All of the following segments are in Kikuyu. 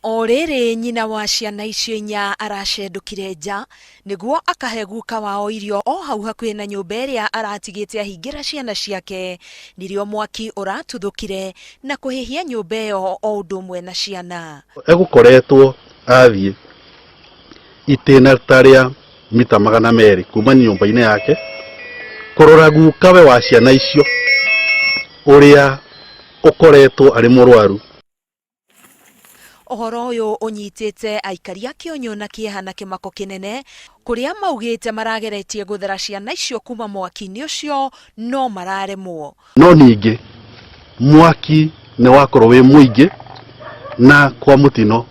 O rĩrĩ nyina wa ciana icio inya aracendũkire nja nĩguo akahe guka wao irio o hau hakuhĩ na nyũmba ĩrĩa aratigĩte ahingĩra ciana ciake, nĩrĩo mwaki ũratuthũkire na kũhĩhia nyũmba ĩyo o ũndũ ũmwe na ciana. Egũkoretwo athiĩ itĩna ta rĩa mita 200 kuma nyũmba-inĩ yake kũrora gukawe wa ciana icio ũrĩa ũkoretwo arĩ mũrwaru. Ũhoro ũyũ ũnyitĩte aikari a Kĩũnyũ na kĩeha na kĩmako kĩnene, kũrĩa maugĩte marageretie gũthera ciana icio kuma mwaki-inĩ ũcio no mararemwo. No ningĩ mwaki nĩ wakorwo wĩ mũingĩ na kwa mũtino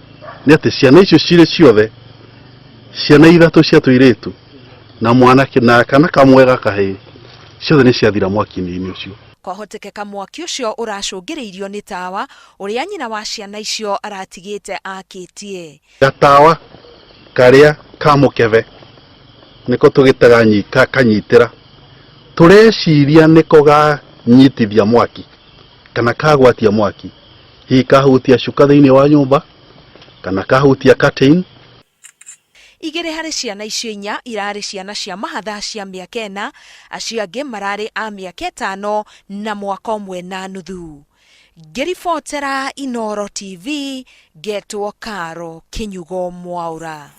nĩ atĩ ciana icio cirĩ ciothe, ciana ithatũ cia tũirĩtu na mwanake na kana kamwe ga kahĩĩ, ciothe nĩ ciathira mwaki-inĩ ũcio. Kwahotekeka mwaki ũcio ũracũngĩrĩirio nĩ tawa ũrĩa nyina wa ciana icio aratigĩte akĩtie. Gatawa karĩa ka mũkebe nĩko tũgĩtaga kanyitĩra, tũreciria nĩko ganyitithia mwaki kana kagwatia mwaki, hihi kahutia cuka thĩinĩ wa nyũmba kana kahutia curtain. Igĩrĩ harĩ ciana icio inya irarĩ ciana cia mahatha cia mĩaka ĩna, acio angĩ mararĩ a mĩaka ĩtano na mwaka ũmwe na nuthu. Ngĩribotera Inooro TV, ngetwo Caro Kĩnyugo Mwaũra.